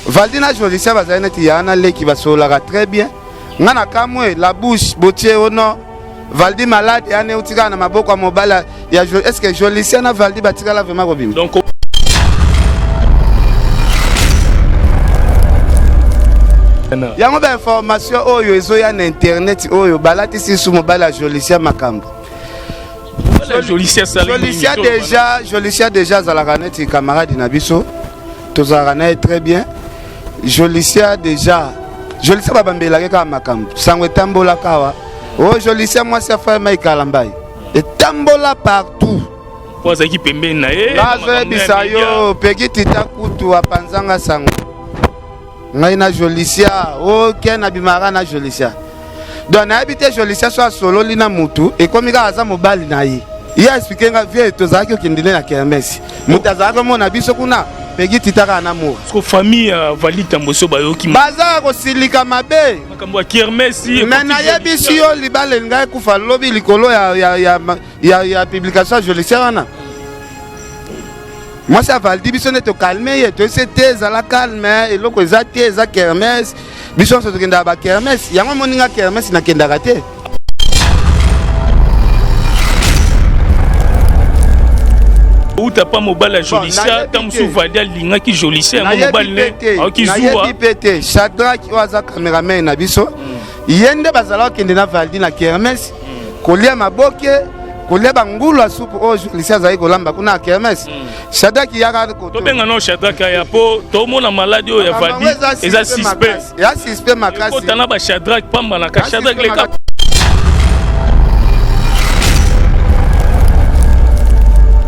Valdi na Jolicia bazali neti ya na leki, basololaka très bien. Nga na kamwe la bouche botie ono Valdi malade ane utikala na maboko ya mobali ya est-ce que Jolicia na Valdi batikala vraiment kobima? Donc yango ba information oyo ezoya na internet oyo balatisi su mobali ya Jolicia makambo. Jolicia déjà, Jolicia déjà azalaka neti camarade na biso, tozalaka na ye très bien. Jolicia déjà, Jolicia babambelaki kaka makambo, sango etambolaka awa. Oh Jolicia mwasi ya frère Mike Kalambayi etambola partout. Po azalaki pembeni na ye. Nazoyebisa yo Peggy Tita kutu apanzanga sango. Ngai na Jolicia, ok nabimaka na Jolicia. Donc nayebi te Jolicia so asololi na mutu ekomi kaka aza mobali na ye. Ye explique nga vie tozalaki okende na kermesse. Mutu azalaki komona biso kuna Peggy Tita kaka na mura. Parce que famille ya Valdi Tamboso bayoki baza kosilika mabe. Makambo ya kermesse. Mais nayebisi yo libala elinga ekufa lobi likolo ya ya ya ya, ya publication ya Jolicia wana. Mwasi ya Valdi biso nde tokalme ye, toyesi te ezala calme, eloko eza te, eza kermesse. Biso nyonso tokendaka ba kermesse, yango omoni nga kermesse nakendaka te. Uta pa mobali ya Jolicia, ntango mosusu Valdi alingaki Jolicia, yango mobali ne aoki zuwa. Nayebi pe te, Shadrach oyo aza cameraman na biso, ye nde bazalaka kokende na Valdi na kermesse, kolia maboke, kolia bangulu ya supu oyo Jolicia azali kolamba kuna ya kermesse. Shadrach yaka koto. Tobenga no Shadrach aya po tomona maladi oyo ya Valdi eza suspect. Ya suspect makasi. Ekota na ba Shadrach pamba na ka Shadrach leka.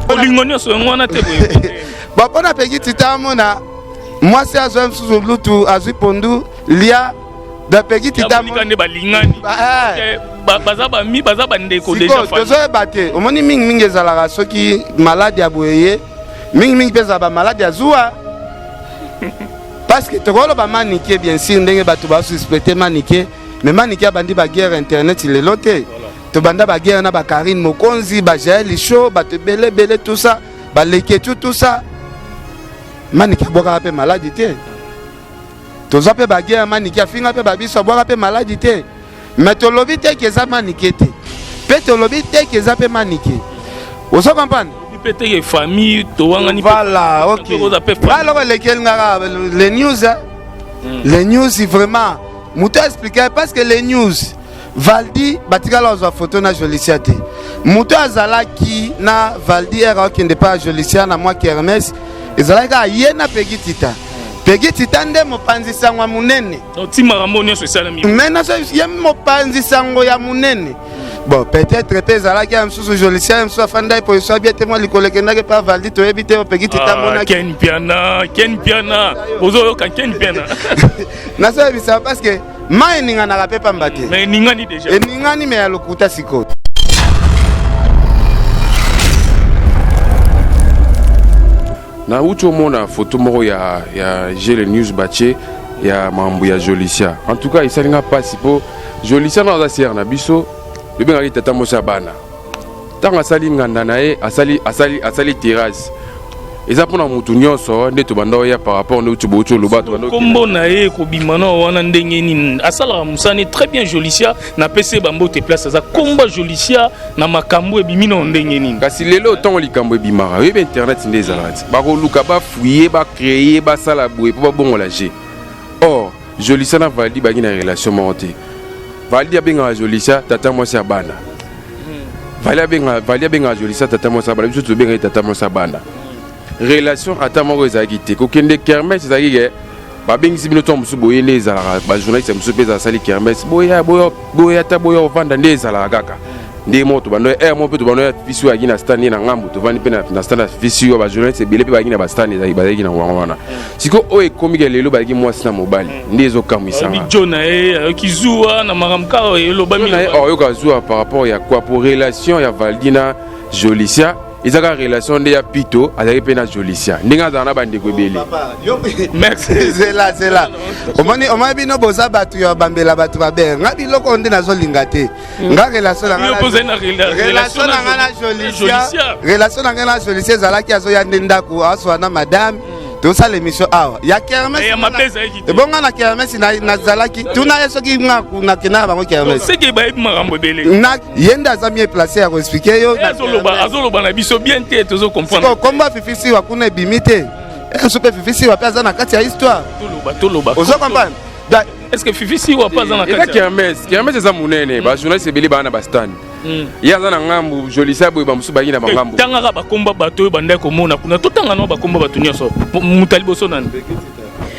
Bolingo nyonso yango wana te boye. Bon, mpona Peggy Tita amona mwasi azwa mosusu lutu azwi pondu lia da Peggy Tita amona nde balingani. Baza bami, baza bandeko déjà. Tozoyeba te, omoni mingi mingi ezalaka soki maladi ya boye ye mingi mingi mpe ezala ba maladi ya zuwa. Parce que tokoloba Manike bien sûr ndenge bato ba suspecter Manike, mais Manike abandi ba guerre internet lelo te. Tobanda ba guerre na ba Karine Mokonzi, ba Jaël Show, bato ebele ebele tout ça, ba Leketu tout ça. Manike abwakaka mpe maladi te. Tozwa mpe ba guerre, Manike afinga mpe ba biso, abwaka mpe maladi te. Mais tolobi te ke eza Manike te. Pe tolobi te ke eza mpe Manike. Ozo comprendre? Pe te ke famille towangani. Voilà, OK. Voilà, elekeli ngaka les news, hein. Les news vraiment moto expliquer parce que les news Valdi batikala ozwa photo na Jolicia te. Moto azalaki na Valdi era okende pa Jolicia na mwa kermesse ezalaki kaka ye na Peggy Tita. Peggy Tita nde mopanzi sango ya monene. Donc ti makambo nyonso esalami. Mais na ye mopanzi sango ya monene. Bon, peut-être pe ezalaki ya mosusu Jolicia ya mosusu afandaki position ya bien te mwa likolo ekendaki pa Valdi toyebi te Peggy Tita amonaki. Ken Mpiana, Ken Mpiana, bozoyoka Ken Mpiana. Nazoyebisa parce que mai eninganaka pe pamba te. Mais eningani déjà. Eningani mais ya lokuta sikoyo. Nauti omona photo moko ya, ya Gele News batie ya mambo ya Jolicia. En tout cas, esali nga pasi po Jolicia na aza sœur na biso, tobengaki tata mwasi ya bana. Ntango asali nganda na ye, asali, asali, asali terrasse. Eza mpona mutu nyonso nde tobanda oya par rapport nde uti bouti oloba tobanda kombo na ye kobima na wana ndenge nini asalaka mosala ne très bien Jolicia na pese ba mbote place aza komba Jolicia na makambo ebimi na ndenge nini. Kasi lelo ntango likambo ebimaka oyebi internet nde ezalaka ti bakoluka ba fouiller ba créer basala boye mpo babongola jeu. Or Jolicia na Valdi baki na relation moko te. Valdi abengaka Jolicia tata mwasi ya bana. Valdi abengaka, Valdi abengaka Jolicia tata mwasi ya bana, biso tobengaka ye tata mwasi ya bana. Relation ata moko ezalaki te. Kokende kermesse ezalaki ke babengisi bino ntango mosusu boye nde ezalaka, ba journaliste mosusu mpe ezala kermesse, boya, boya, boya ata boya ovanda nde ezalaka kaka. Nde moko tobanda oya, moko mpe tobanda oya fisi oyo ayaki na stand ye na ngambo, tovandi mpe na stand ya fisi oyo ba journaliste ebele mpe bayaki na ba stand ezalaki, bazalaki na wango wana. Sikoyo oyo ekomi ke lelo bazalaki mwasi na mobali nde ezokamwisa nga. Ayoki jo na ye, ayoki zuwa na makambo kaka elobami. Jo na ye ayoka zuwa par rapport ya quoi? Pour relation ya Valdi na Jolicia eza kaka relation nde ya Pito azalaki mpe na Jolicia ndenge azala na bandeko ebele. Merci. Zela, zela. Omoni, omoni bino boza bato ya bambela bato babe. Nga biloko nde nazolinga te. Nga relation na nga na relation na nga na Jolicia, relation na nga na Jolicia ezalaki azoya nde ndako aswa na madame. Tosala émission awa ya kermesse. Ebonga na kermesse nazalaki, tuna ye soki nga nakenda na bango kermesse. Seke bayebi makambo ebele. Na ye nde aza mieux placé ya koexpliquer yo. Azoloba na biso bien te, tozo comprendre. Kombo Fifi Siwa kuna ebimi te. Eso mpe Fifi Siwa mpe aza na kati ya histoire. Toloba, toloba. Ozo comprendre? Est-ce que Fifi Siwa mpe aza na kati? Eza kermesse, kermesse eza monene, ba journaliste ebele baa na ba stand. Ye aza na ngambu, Jolisa boye, bamosusu bayaki na bangambu. Tangaka bakomba bato oyo bandaki komona kuna, totanga nao bakomba bato nyonso. Moto ya liboso nani?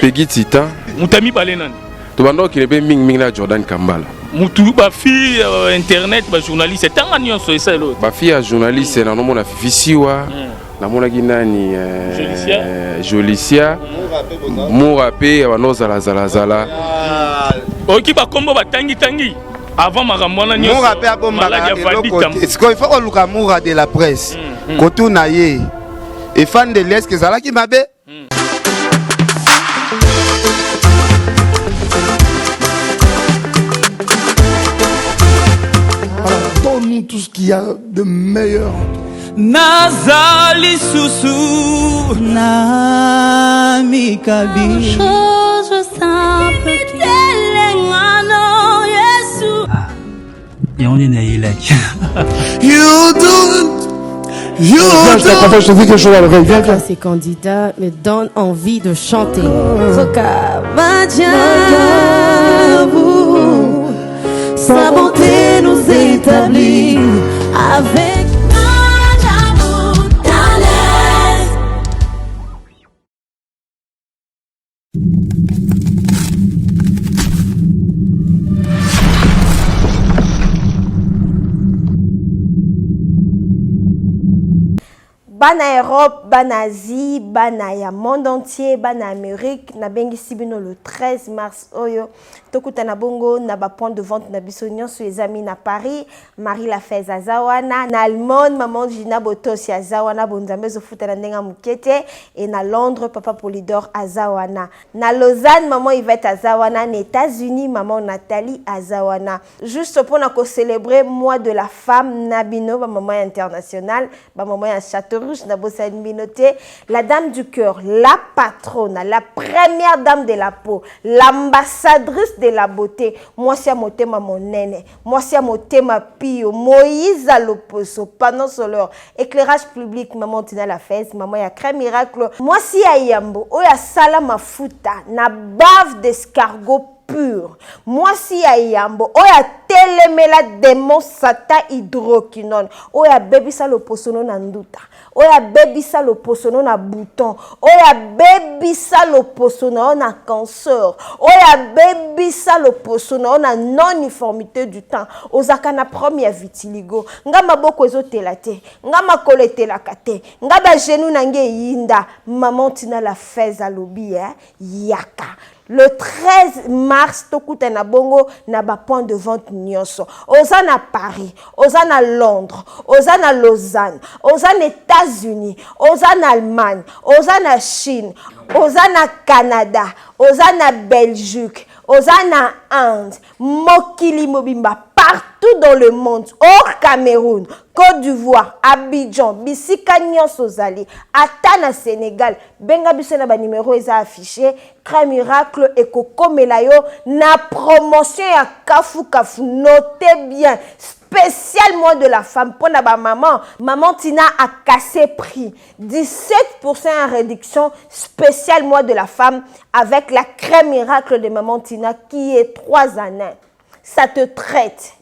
Pegi Titan. Moto ya mibale nani? Tobanda kokende mpe mingimingi na Jordan Kambala. Mutu bafille internet, bajournaliste, tanga nyonso esalelo. Bafille ya journaliste, nanomona Fifi Siwa, namonaki nani, Jolicia Mura mpe banda ozalazalazala. Oyoki bakombo batangitangi avant makambo wana nyonso. Mura mpe abombaka eloko te. Sikoyo il faut koluka Mura de la presse, kotuna ye efandeli eske ezalaki mabe. Donne-nous tout ce qu'il y a de meilleur en toi. Nazali susu na mikabi. Chose simple. Yango nde nayelaki. You don't, you Viens, je t'accompagne, je te dis quelque chose à l'oreille. Viens, viens. Ces candidats me donnent envie de chanter. Sa bonté nous établit avec. Bana Europe, bana Asie, bana ya monde entier, bana Amérique, nabengisi bino le 13 mars oyo tokutana bongo na ba point de vente na biso nyonso ezami na Paris, Marie Lafez aza wana, na Allemagne maman Gina Botosi aza wana, bonzambe ezofutana ndenge ya moke te, e na Londres papa Polydor aza wana, na Lausanne maman Yvette aza wana, na États-Unis maman Nathalie aza wana. Juste mpona kocélébrer mois de la femme na bino ba maman internationale, ba maman ya Château Rouge, na bosani bino te, la dame du cœur, la patronne, la première dame de la peau, l'ambassadrice de la beauté, mwasi ya motema monene, mwasi ya motema pio, Moïse Loposo, panneau solaire, éclairage public, maman Tina la Fesse, maman ya crème miracle, mwasi ya yambo oyo asala mafuta na bave d'escargot pur, mwasi ya yambo oyo atelemela démon Satan hydroquinone, oyo abebisa loposono na nduta, oyo abebisa loposono na bouton, oyo abebisa loposo na yo na cancer, oyo abebisa loposo na yo na non-uniformité du temps, ozalaka na problème ya vitiligo, nga maboko ezotela te, nga makolo etelaka te, nga bagenou na nge eyinda, maman Tina la Fez alobi yaka le 13 mars tokutana bongo na ba point de vente nyonso. Oza na Paris, oza na Londres, oza na Lausanne, oza na États-Unis, oza na Allemagne, oza na Chine, oza na Canada, oza na Belgique, oza na Inde, mokili mobimba, partout dans le monde, hors Cameroun, Côte d'Ivoire, Abidjan, bisika nyonso ozali, ata na Sénégal, benga biso na banimero eza affiché. Crème miracle ekokomela yo na promotion ya kafu kafu. Notez bien, spécial mois de la femme mpona bamama, maman Tina a cassé prix, 17% en réduction, spécial mois de la femme avec la crème miracle de maman Tina qui est 3 en 1. Ça te traite,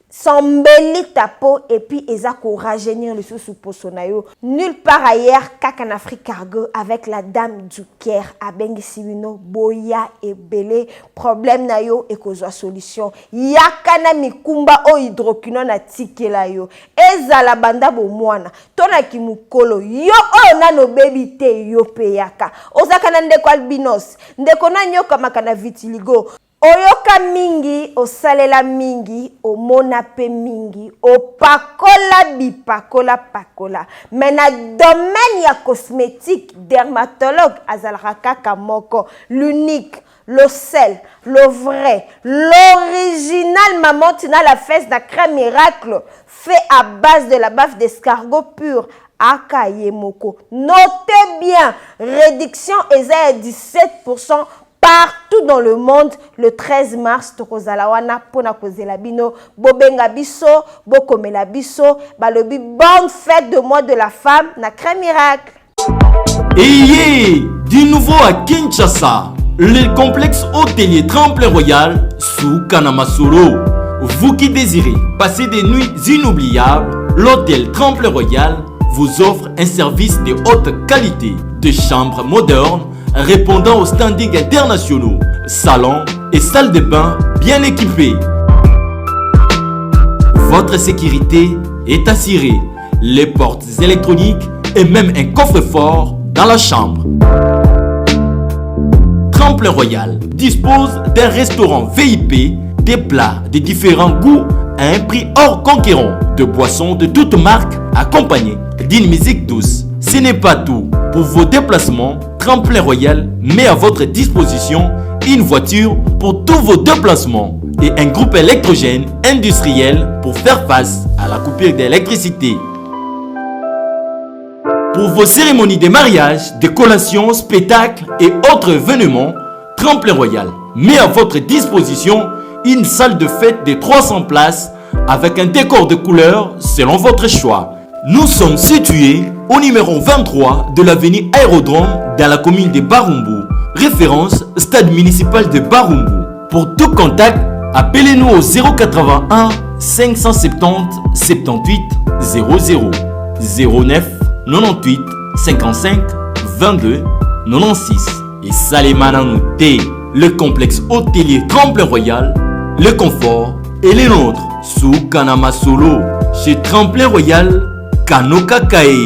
s'embellit ta peau et puis eza ko rajeunir lisusu poso na yo. Nulle part ailleurs, kaka na Afrique Cargo avec la dame du Caire abengisi bino, boya ebele, problème na yo ekozwa solution. Yaka na mikumba oyo hydroquinone atikela yo, ezala banda bomwana to na kimokolo, yo oyo nano obebi te, yo mpe yaka. Ozalaka na ndeko albinos, ndeko nanyokamaka na vitiligo, oyoka mingi, osalela mingi, omona mpe mingi, opakola bipakola pakola, mais na domaine ya cosmétique, dermatologue azalaka kaka moko, l'unique, le sel, le vrai, l'original, maman Tina la Fesse na crème miracle fait à base de la bave d'escargot pur. Aka ye moko. Notez bien, réduction eza ya 17% partout dans le monde. Le 13 mars tokozala wana mpona kozela bino. Bobenga biso, bokomela biso. Balobi bonne fête de mois de la femme na Crème Miracle. Ayez du nouveau à Kinshasa, le complexe hôtelier Tremplin Royal sous Kanamasolo. Vous qui désirez passer des nuits inoubliables, l'hôtel Tremplin Royal vous offre un service de haute qualité, de chambres modernes répondant aux standings internationaux, salons et salles de bain bien équipées. Votre sécurité est assurée. Les portes électroniques et même un coffre-fort dans la chambre. Tremplin Royal dispose d'un restaurant VIP, des plats de différents goûts à un prix hors conquérant, de boissons de toutes marques accompagnées d'une musique douce. Ce n'est pas tout. Pour vos déplacements, Tremplin Royal met à votre disposition une voiture pour tous vos déplacements et un groupe électrogène industriel pour faire face à la coupure d'électricité. Pour vos cérémonies de mariage, de collations, spectacles et autres événements, Tremplin Royal met à votre disposition une salle de fête de 300 places avec un décor de couleurs selon votre choix. Nous sommes situés au numéro 23 de l'avenue Aérodrome dans la commune de Barumbu. Référence stade municipal de Barumbu. Pour tout contact, appelez-nous au 081 570 78 00 09 98 55 22 96 et Salemana T, le complexe hôtelier Tremplin Royal, le confort et les nôtres sous Kanama Solo chez Tremplin Royal Kanoka Kae.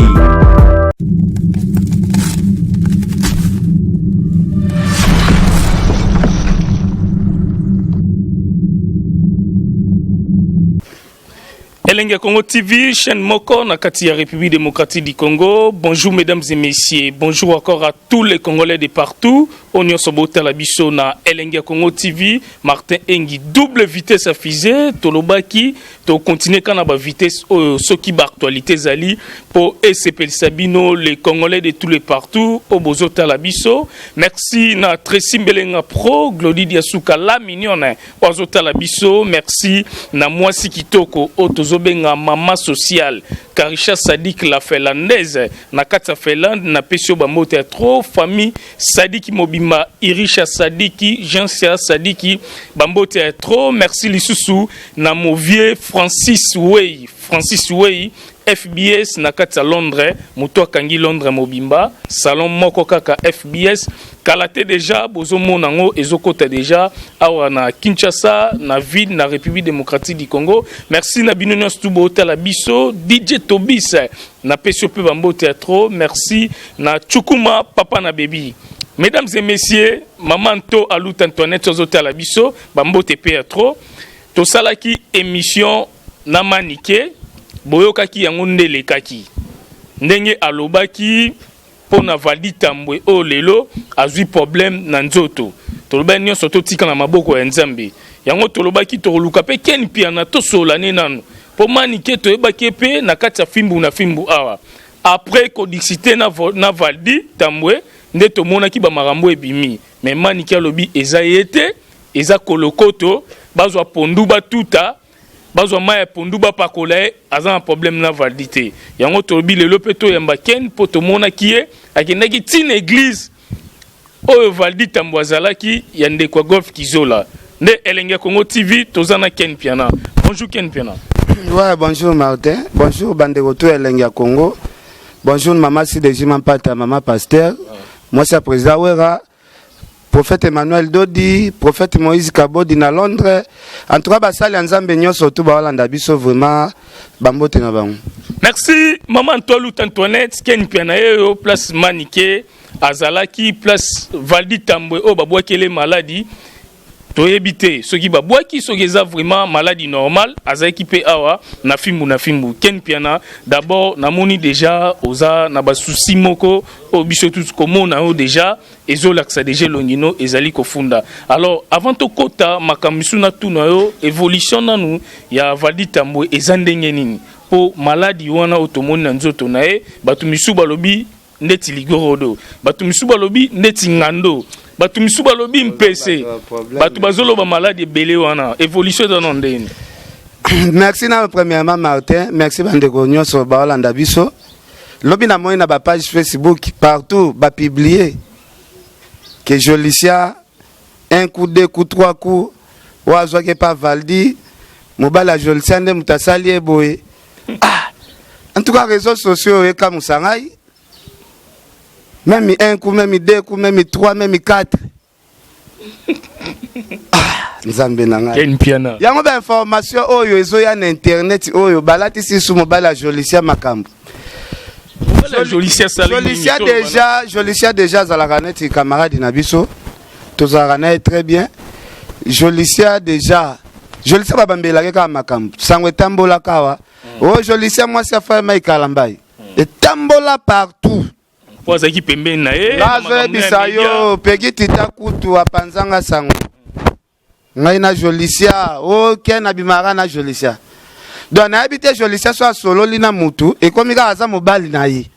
Elenge Congo TV, chaîne moko na kati ya République démocratique du Congo. Bonjour mesdames et messieurs, bonjour encore à tous les Congolais de partout. Oyo nyonso botala biso na Elenge Congo TV, Martin Engi double vitesse à fusée, tolobaki to continuer kana ba vitesse oyo soki ba actualité zali po esepelisa bino les Congolais de tous les partout oyo bozotala biso. Merci na Tracy Mbelenga Pro, Glody Diasuka la mignonne oyo azotala biso. Merci na mwasi kitoko oyo tozobenga mama sociale Karisha Sadik la finlandaise na kati ya Finlande. Napesi yo bambote ya trop, famille Sadiki mobimba, Irisha Sadiki, Jeansia Sadiki, bambote ya trop. Merci lisusu na movie Francis Wey, Francis Wey FBS na kati ya Londres, moto akangi Londres mobimba, salon moko kaka FBS. Kala te déjà bozomona yango ezokota déjà awa na Kinshasa, na ville na République démocratique du Congo. Merci na bino nyonso tu botala biso. DJ Tobis, napesi yo mpe bambote ya trop. Merci na Chukuma papa na baby. Mesdames et messieurs, mama Nto Aluta Antoinette ozotala biso, bambote mpe ya trop. Tosalaki émission na Manike, boyokaki yango nde elekaki ndenge alobaki mpo na Valdi Tambwe oyo lelo azwi problème na nzoto. Tolobaki nyonso totika na maboko ya Nzambe. Yango tolobaki tokoluka mpe Ken Piana tosola ne nanu mpo Manike toyebaki ye mpe na kati ya fimbu na fimbu awa. Après kodiscute na Valdi Tambwe nde tomonaki bamakambo ebimi, mais Manike alobi eza ye te, eza kolokoto, bazwa pondu batuta, bazwa mai ya pondu bapakola ye, aza na problème na Valdi te. Yango tolobi lelo mpe toyamba Ken mpo tomonaki ye akendaki ntina église oyo Valdi Tambo azalaki ya ndeko ya Golf Kizola. Nde Elenge ya Congo TV, toza na Ken Piana. Bonjour Ken Piana. Ouais, bonjour Martin. Bonjour bandeko to Elenge ya Congo. Bonjour maman Sideji Mampata, maman pasteur. Moi c'est président Wera. Prophète Emmanuel Dodi, prophète Moïse Kabodi na Londres. En tout cas, basali ya Nzambe nyonso tu baolanda biso vraiment bambote na bango. Merci maman Antoine Antoinette Ken Piana yeyo place Manike azalaki place Valdi Tambwe oyo babwakele maladi toyebi te soki babwaki soki eza vraiment maladie normale. Azalaki mpe awa na fimbu na fimbu. Ken Piana, d'abord namoni déjà oza na basusi moko oyo biso tous komona oyo déjà ezolakisa déjà elongi no ezali kofunda. Alors avant tokota makambo misu na tuna yo évolution nanu ya Valdi Tambwe eza ndenge nini? Mpo maladi wana oyo tomoni na nzoto na ye, bato misusu balobi ndeti ligorodo, bato misusu balobi ndeti ngando, bato misusu balobi mpese, bato bazoloba maladi ebele wana. Evolution eza na ndeni? Merci na premièrement Martin, merci bandeko nyonso baolanda biso. Lobi namoni na bapage Facebook partout bapublie que Jolicia un coup, deux coups, trois coups oyo azwaki epa Valdi, mobali ya Jolicia nde moto asali ye boye. Ah, en tout cas réseaux sociaux ekamwisa ngai, même un coup, même deux coups, même trois, même quatre. Ah, nzambe na ngai. Ken Mpiana. Yango bainformation oyo ezoya na internet oyo balatisi su mobali ya Jolicia makambo. Jolicia asali nini? Jolicia déjà, Jolicia déjà azalaka neti camarade na biso, tozalaka na ye très bien. Jolicia déjà, Jolicia babambelaki kaka makambo, sango etambolaka awa. Oyo Jolicia mwasi ya frère Mike Kalambayi, etambola partout. Po azalaki pembeni na ye. Nazoyebisa yo, Pegi Tita kutu apanzanga sango ngai na Jolicia, oke nabimaka na Jolicia. Donc nayebi te Jolicia so asololi na mutu ekomi kaka aza mobali na ye.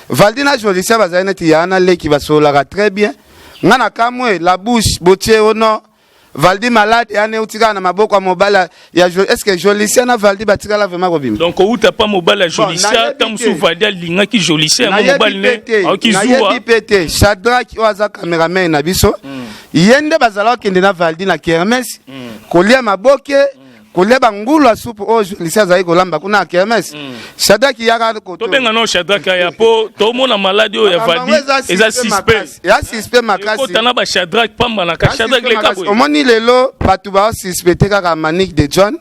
Valdi na Jolicia bazali neti ya na leki, basololaka très bien. Ngai na kamwe la bouche botie ono Valdi malade ane euti kaka na maboko ya mobali ya est ce que Jolicia na Valdi batikala vraiment kobima? Donc outa pa mobali ya Jolicia, ntango mosusu Valdi alingaki Jolicia, yango mobali ne aoki zuwa. Nayebi pe te. Shadrack oyo aza cameraman na biso, ye nde bazala kokende na Valdi na kermesse, kolia maboke, kolia bangulu ya supu oyo Jolicia azali kolamba kuna ya kermesse. Shadrack yaka koto. Tobenga no Shadrack aya po tomona maladi oyo ya Makambo Valdi yango eza suspect. Eza suspect makasi. Ekota na ba Shadrack pamba na ka Eza Shadrack suspect leka makasi. boye. Omoni lelo bato baosuspecte kaka Manick de John,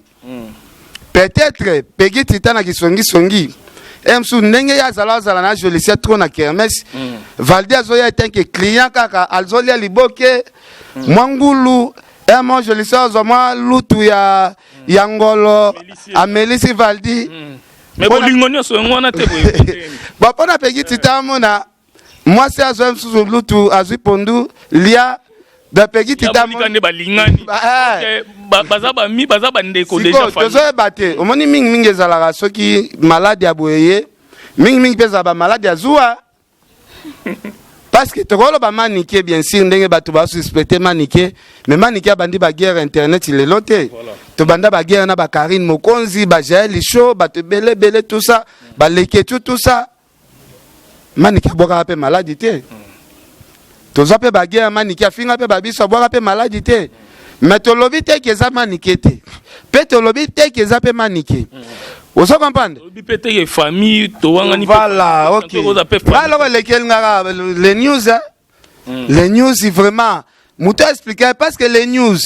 peut-être Pegi Tita na kisongisongi msu ndenge ye azala azala na Jolicia trop na kermesse. Valdi azoya etanke client kaka, azolia liboke, mwa ngulu mo Jolicia azwa mwa lutu ya ngolo, amelisi Valdi. Mais bolingo nyonso yango wana te boye. Bon, mpona Pegi Tita amona mwasi azwa mosusu lutu, azwi pondu lia da Pegi Tita. Monika nde balingani. Baza bami, baza bandeko déjà Sikoyo famille. tozoyeba te. Omoni mingimingi ezalaka soki maladi ya boye ye, mingimingi mpe ezala bamaladi ya zuwa, parce que tokoloba Manike bien sûr ndenge bato basuspecte Manike, mais Manike abandi baguerre internet lelo te. Tobanda baguerre na bakarine Mokonzi, bajael Show, bato ebele ebele, tout ça, baleketu, tout ça. Manike abwakaka mpe maladi te. Tozwa mpe baguerre, Manike afinga mpe babiso, abwaka mpe maladi te. Mais tolobi te ke eza Manike te, mpe tolobi te ke eza mpe Manike. Ozo comprendre? Tolobi mpe te ke famille towangani mpe. Voilà, ok. Oza mpe famille. Ngai loko elekeli nga kaka les news, hein. Les news vraiment moto explique, parce que les news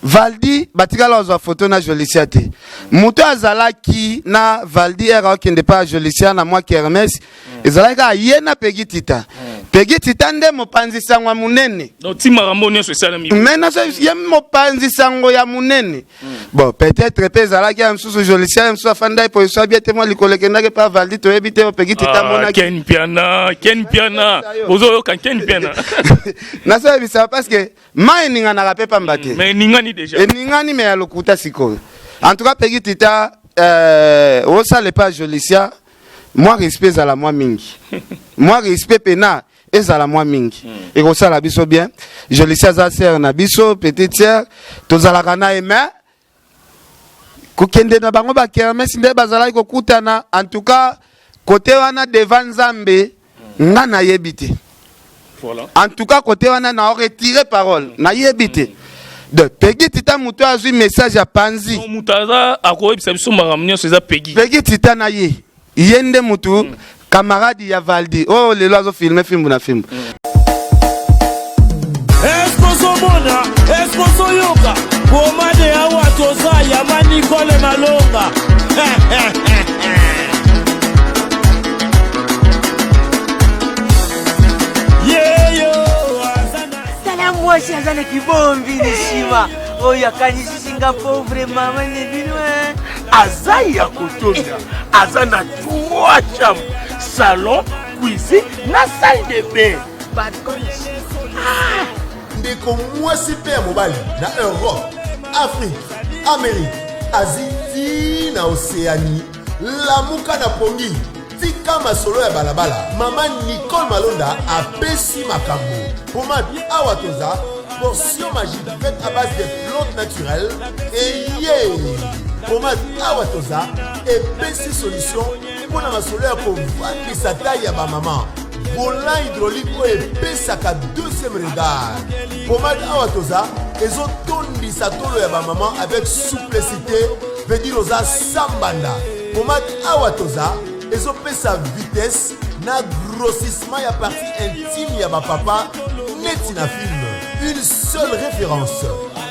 Valdi batikala kozwa photo na Jolicia te. Moto azalaki na Valdi ere akende pa Jolicia na mwa kermesse, ezalaki kaka ye na Pegi Tita. Pegi Tita nde mopanzi sango ya monene. Donc ti makambo nyonso esalami. Mais nazo ye mopanzi sango ya monene. Bon, peut-être mpe ezalaki ya mosusu Jolicia ya mosusu afandaki position abie te, mwa likolo ekendaki pa Valdi, toyebi te. Pegi Tita Ah, amonaki. Ken Mpiana, Ken Mpiana, ozoyoka Ken Mpiana. Nazoyebisa parce que mai eninganaka mpe pamba te. Mais eningani déjà. Eningani me ya lokuta sikoyo. En tout cas Pegi Tita, osala epa Jolicia, mwa respect ezala mwa mingi, mwa respect pena ezala mwa mingi, ekosala biso bien. Jolicia aza sœur na biso, petite sœur, tozalaka na ye, mais kokende na bango bakermesse nde bazalaki kokutana, en tout cas côté wana devant Nzambe nga nayebi te. En tout cas côté wana na retire parole, nayebi te. De Pegi Tita moto azwi message ya panzi. Donc, moto aza akoyebisa biso makambo nyonso eza Pegi. Pegi Tita na ye, ye nde motu camarade ya Valdi oyo lelo azofilme fimbu na fimbu. Eske ozomona, eske ozoyoka pomade awa toza ya Manikole Malonga. Yeyo aza na Tala mwasi aza na kibombi na nsima oyo akanisisi nga pauvre mama na bino eh. Aza ya kotonda, aza na trois chambre, salon, cuisine na salle de bain. Ndeko mwasi mpe ya mobali na Europe, Afrique, Amérique, Asie ti na Océanie. Lamuka na pongi, tika masolo ya balabala. Mama Nicole Malonda apesi makambo. Pomade awa toza portion magique faite à base de plantes naturelles eye. Pomade awa toza epesi solution mpo na masolo ya kovandisa taille ya bamama. Volant hydraulique oyo epesaka deuxième regard. Pomade awa toza ezotondisa tolo ya bamama avec souplicité, veut dire oza sambanda. Pomade awa toza ezopesa vitesse na grossissement ya partie intime ya bapapa neti na film. Une seule référence,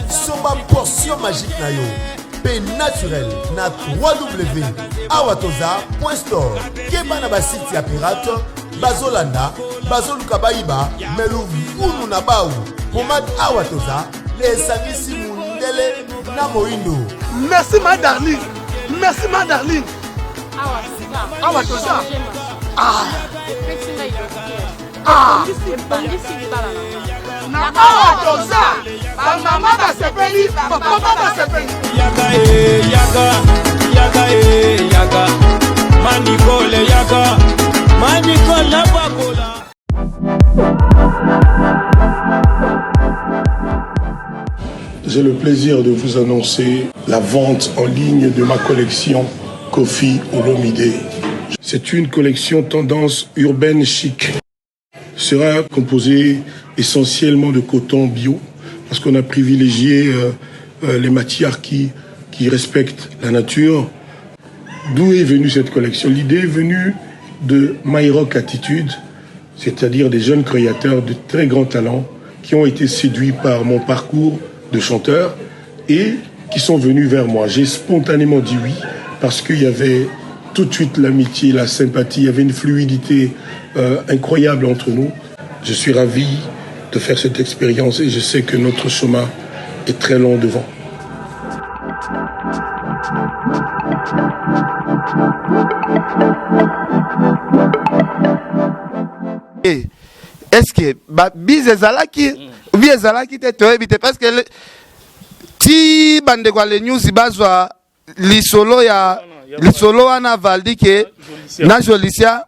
somba portion magique na yo mpe naturel na 3w awa toza point store. Keba na basite ya pirate bazolanda bazoluka bayiba me luvunu na bau. Pomade awa toza esangisi mundele na moindo. Merci ma darling, merci ma darling. Awa toza. Ah. Ah. Na awa toza bamama basepeli, bapapa basepeli. Yaka e yaka, yaka e yaka, Manicole yaka, Manicole na bakola. J'ai le plaisir de vous annoncer la vente en ligne de ma collection Koffi Olomide. C'est une collection tendance urbaine chic. Sera composée essentiellement de coton bio, parce qu'on a privilégié les matières qui respectent la nature. D'où est venue cette collection? L'idée est venue de My Rock Attitude, c'est-à-dire des jeunes créateurs de très grands talents qui ont été séduits par mon parcours de chanteur et qui sont venus vers moi. J'ai spontanément dit oui, parce qu'il y avait tout de suite l'amitié, la sympathie, il y avait une fluidité incroyable entre nous. Je suis ravi de faire cette expérience et je sais que notre chemin est très long devant. Eh, est-ce que ba bise ezalaki ou bien ezalaki te, toyebi te, parce que ti bandeko ya le news bazwa lisolo ya lisolo wana Valdi ke na Jolicia,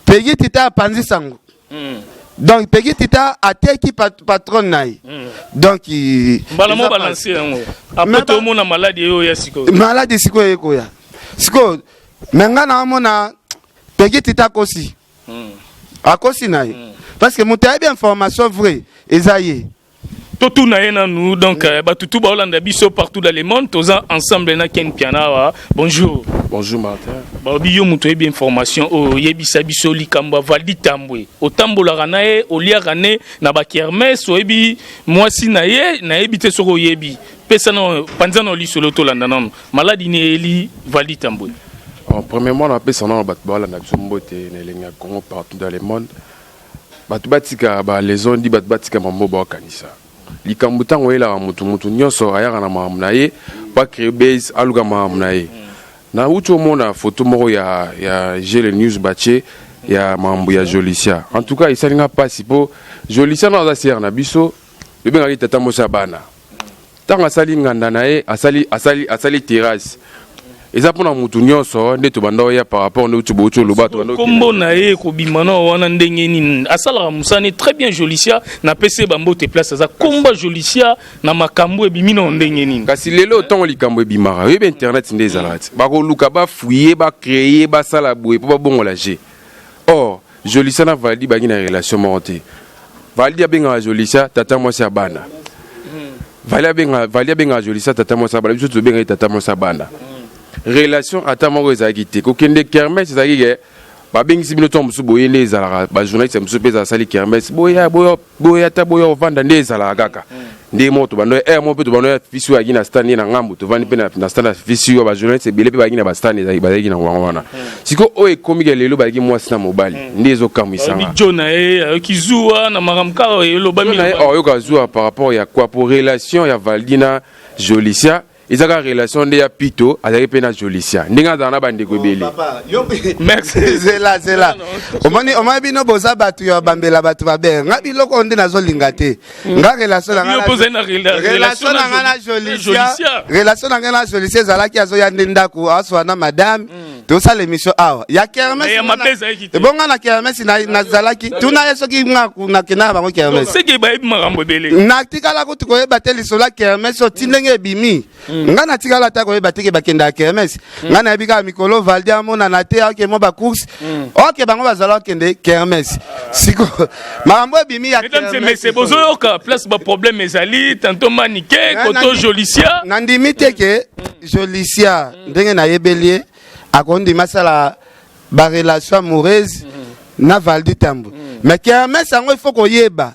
Pegi Tita apanzi sango. Donc Pegi Tita ateki patronne na ye. Donc mbala mo balance yango après tomona maladi oyo ya sikoyo. Maladi sikoyo ekoya sikoyo, me nga na amona Pegi Tita akosi, akosi na ye, parce que moto ayebi information vrai eza ye. Totuna ye nanu. Donc bato tu baolanda biso partout dans le monde, toza ensemble na Ken Piana awa. Bonjour. Bonjour Martin. Balobi yo moto oyebi information oyo, oyebisa biso likambo ya Valdi Tambwe. Otambolaka na ye, oliaka ne na bakermesse, oyebi mwasi na ye, nayebi te soki oyebi. Pesa na panza na lisolo, tolanda nano maladi ne eyeli Valdi Tambwe. Bon, premièrement, napesa nano bato baolanda biso mbote na elengi ya Congo partout dans le monde. Bato batika baleçon di, bato batika mambo baokanisa likambo. Ntango oyelaka motu, motu nyonso ayaka na makambo na ye po acréer base, aluka makambo na ye. Nauti omona photo moko ya Gele News batie ya makambo ya Jolicia. En tout cas esalinga mpasi, mpo Jolicia no aza sere na biso, tobengaki tata mosi ya bana. Ntango asali nganda na ye, asali terrasse, eza mpona mutu nyonso nde tobanda oya par rapport nde uti bouti oloba, tobanda. Nkombo na ye ekobima na wana ndenge nini? Asalaka mosani très bien Jolicia, napesi ye bambote place aza. Komba Jolicia na makambo ebimi na ndenge nini? Kasi lelo ntango likambo ebimaka, oyebi internet nde ezalaka ti bakoluka bafouiller, bacréer, basala boye mpo babongola jeu. Or Jolicia na Valdi bangi na relation moko te. Valdi abengaka Jolicia tata mwasi ya bana. Valdi abengaka Jolicia tata mwasi ya bana, biso tobengaki tata mwasi ya bana. Relation ata moko ezalaki te. Kokende kermesse ezalaki ke babengisi bino ntango mosusu boye, nde ezalaka bajournaliste mosusu mpe ezala asali kermesse, boya boya boya, ata boya ovanda, nde ezalaka kaka nde moko tobanda ere moko mpe tobanda ya fisi oyo ayaki na stand ye na ngambo, tovandi mpe na stand ya fisi oyo, bajournaliste ebele mpe bayaki na bastand, bazalaki na wango wana. Sikoyo oyo ekomi ke lelo bazalaki mwasi na mobali, nde ezokamwisanga. Jo na ye ayoki zuwa na makambo kaka elobami. Na ye oyoka zuwa par rapport ya quoi? Pour relation ya Valdi na Jolicia eza kaka relation nde ya pito azalaki mpe na Jolicia, ndenge azala na bandeko ebele. Merci. Zela, zela, omoni, omoni, bino boza bato ya bambela, bato babere nga biloko oyo nde nazolinga te. Nga relation na nga Yo mpo ozali na relation na nga na Jolicia, relation na ngai na Jolicia ezalaki azoya nde ndako, aswa na madame. Tosala émission awa ya kermesse. Mais ya mabe ezalaki te. Ebonga na kermesse nazalaki, tuna ye soki nga nakendaka bango kermesse. Seke bayebi makambo ebele. Natikala kutu koyeba te lisolo ya kermesse oyo ti ndenge ebimi. Nga natikala ata koyeba te ke bakendaka kermesse. Nga nayebi kaka mikolo Valdi amonana te, ake mwa bacourse, oke bango bazala okende kermesse. Siko makambo ebimi ya Mesdames et messieurs, bozoyoka place baproblème ezali, tantôt Manike, koto Jolicia. Nandimi te ke Jolicia, ndenge nayebeli ye, akondima asala barelation amoureuse na Valdi Tambo. Mais kermesse yango, il faut koyeba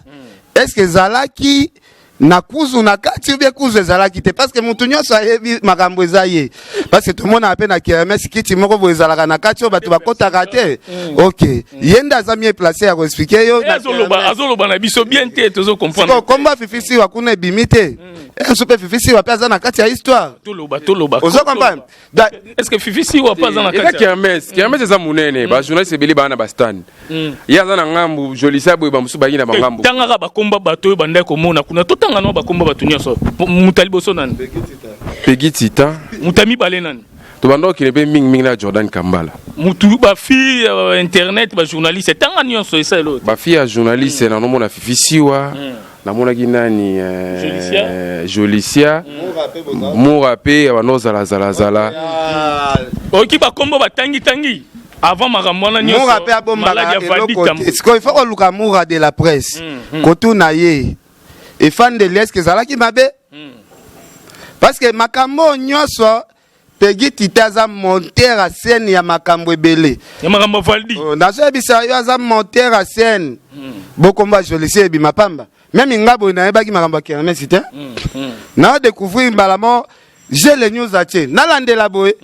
est ce que ezalaki na kuzu na kati ou bien kuzu ezalaki te, parce que motu nyonso ayebi makambo eza ye, parce que tomonaka mpe na kermesse kiti moko boye ezalaka na kati oyo bato bakɔtaka te. Ok, ye nde aza mieux placé ya koexpliquer yo. Eh, azoloba na biso bien te, tozocomprendre. Sikoyo kombo ya Fifi Siwa kuna ebimi te, eso mpe Fifi Siwa mpe aza na kati ya histoire. Toloba, toloba. Ozo comprendre? Est ce que Fifi Siwa mpe aza na Eza kati ya kermesse. Kermesse eza monene, bajournaliste ebele baa na bastand. Ye aza na ngambu, Jolisa boye, bamosusu bayaki na bangambu. Tangaka bakomba bato oyo bandaki komona kuna. Totanga nao bakomba bato nyonso. Moto ya liboso nani? Pegi Titan. Moto ya mibale nani? Tobanda kokende mpe mingimingi na Jordan Kambala. Mutu bafille ya internet, bajournaliste, tanga nyonso esala. Bafille ya journaliste, nanomona Fifi Siwa, namonaki nani, Jolicia Mura mpe banda ozalazalazala. Oyoki bakombo batangitangi avant makambo wana. Mura mpe abombaka eloko te. Sikoyo il faut koluka Mura de la presse, kotuna ye efandeli eske ezalaki mabe, parce que makambo oyo nyonso, Pegi Tite aza monteur ya scène ya makambo ebele. Ya makambo Valdi. Oh, nazoyebisa yo, aza monteur ya scène. Bokombo ya Jolicie ebima pamba. Même nga boye nayebaki makambo ya kermesse te. Na découvrir mbala mo j'ai le news atie. Nalandela boye.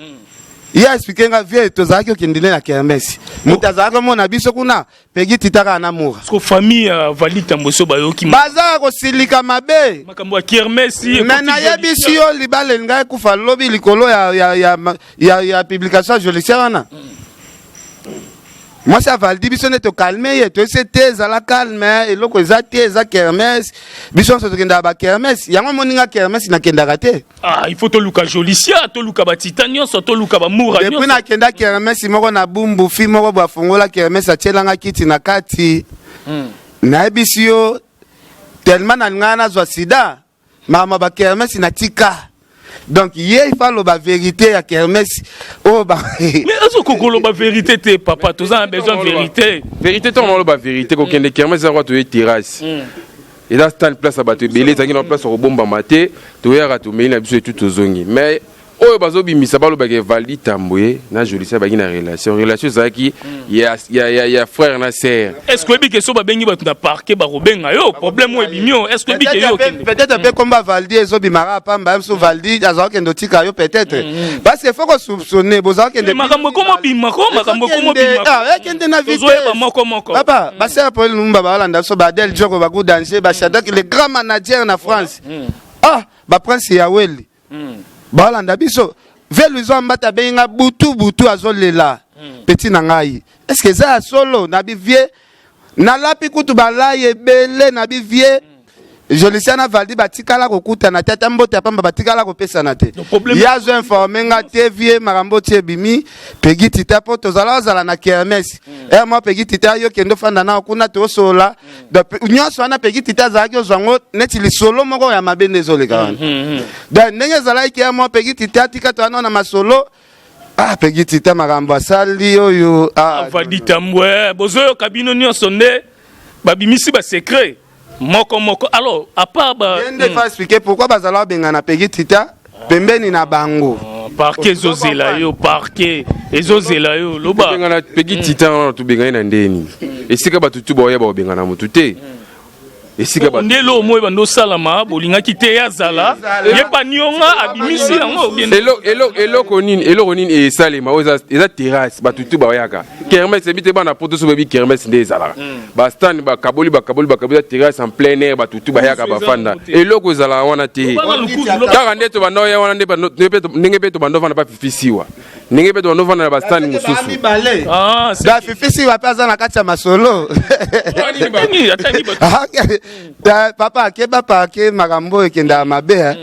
Ye expliquer nga, vie tozalaki okende nde na kermesse. Moto azalaki omona biso kuna Pegi Titaka na Mura. Parce que famille ya Valdi Tamboso bayoki Baza kosilika mabe. Makambo ya kermesse. Mais nayebisi yo, libala elingai ekufa lobi likolo ya publication ya Jolicia wana. Mwasi avaldi biso nde tocalmer ye, toyesi te ezala calme, eloko eza te, eza kermesse, biso nyonso tokendaka bakermesse. Yango moninga kermesse nakendaka te. Ah, il faut toluka Jolicia, toluka batita nyonso, toluka bamura. Depuis nakenda kermesse moko na Bumbu, fi moko boye afongola kermesse, atielanga kiti na kati. Nayebisi yo, tellement nalingaka nazwa sida, makambo ya bakermesse natika. Donc ye il faut aloba vérité ya kermesse oyo ba Mais azokoka koloba vérité te, papa, toza na besoin vérité. Vérité, ntango naloba vérité, kokende kermesse eza kwa toye terrasse, eza stand, place ya bato ebele, ezalaki na place ya kobombama te. Toyaka, tomeli na biso etu, tozongi. Mais oyo bazobimisa, balobaka Valdi Tambwe na Jolisia bazalaki na relation. Relation ezalaki ya frère na sœur. Est ce que oyebi ke so babengi bato na parquet, bakobenga yo? Problème oyo ebimi oyo, est ce que oyebi ke yo okende? Peut-être mpe komba Valdi ezobimaka pamba ye mosusu, Valdi azala okende otika yo peut-être, parce que faut kosoupçonner bozala okende. Makambo ekoma bima ko, makambo ekoma bima. Ekende na vitesse. Tozoyeba moko moko. Papa, basere Paul Lumumba baolanda biso, baadel Joko, bagu danger, bashadrak le grand manager na France, ah, baprince Yaweli baolanda biso. Ve Luizo Ambata abengi nga butu butu, azolela: "Petit na ngai, est ce que eza ya solo?" Nabi: "Vie, nalapi kutu balai ebele." Nabi: "Vie, Jolicia na Valdi batikala kokutana te, ata mbote ya pamba batikala kopesana te. Ye azo informer nga te. Vie, makambo ti ebimi, Pegi Tita, mpo tozala ozala na kermesse ere moko, Pegi Tita, yo kende ofanda nao kuna, tosolola." Donc nyonso wana Pegi Tita azalaki ozwa yango neti lisolo moko ya mabe nde ezoleka wana. Donc ndenge ezalaki ere moko, Pegi Tita atika to wana na masolo. Ah, Pegi Tita, makambo asali oyo, ah. Valdi Tambwe, bozoyoka bino nyonso nde babimisi basecret moko moko. Alors, à part ba Ye nde fa expliquer pourquoi bazala babengana Pegi Tita pembeni na bango. Parquet ezozela yo, parquet ezozela yo, loba. Tobengana Pegi Titan wana, tobengani na ndeni esika bato tu baoya, bakobengana motu te esika bato. Nde eloko moko ebanda osalama, bolingaki te ye azala ye panionga, abimisi yango bien. Eloko nini esalema oyo eza terrasse, bato tu bayaka kermesse. Ebi te bana poto so bayebi kermesse nde ezalaka, bastand bakaboli, bakaboli, bakaboli, eza terrasse en plein air, bato tu bayaka, bafanda. Eloko ezalaka wana te, kaka nde tobanda oya wana, ndenge mpe tobanda ovanda pa Fifi Siwa, ndenge mpe tobanda ovanda na bastand mosusu. Mibale bafifi Siwa mpe aza na kati ya masolo. Papa, akeba parke, makambo oyo ekendaka mabe, eh.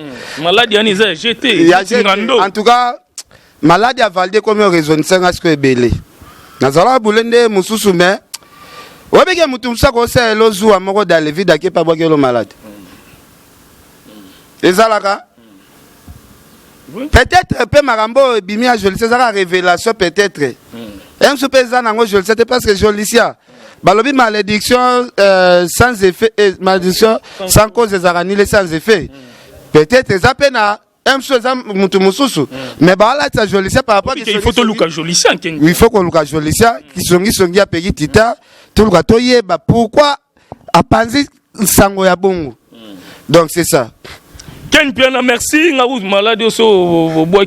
Maladi wana eza ya gt. Ya GT. En tout cas, Maladi ya Valdi ekomi oraisonnisa nga sikoyo ebele. Nazalaka bule nde mosusu, mais oyebike motu mosusu akosala elo zuwa moko dans le vide, akepa abwaki elo maladi. Ezalaka peut-être mpe makambo oyo ebimi ya Jolicia ezaka révélation. Peut-être ye mosusu mpe eza nango Jolicia te, parce que Jolicia balobi malédiction sans effet, malédiction sans cause ezalaka nile sans effet. Peut-être eza mpe na ye mosusu, eza motu mosusu, mais baolatisa Jolicia par rapport. Il faut toluka Jolicia. Il faut koluka Jolicia, kisongisongi ya peki tita, toluka toyeba pourquoi apanzi nsango ya bongo. Donc c'est ça. Ken Piana, merci. Nga maladi oso obwaki.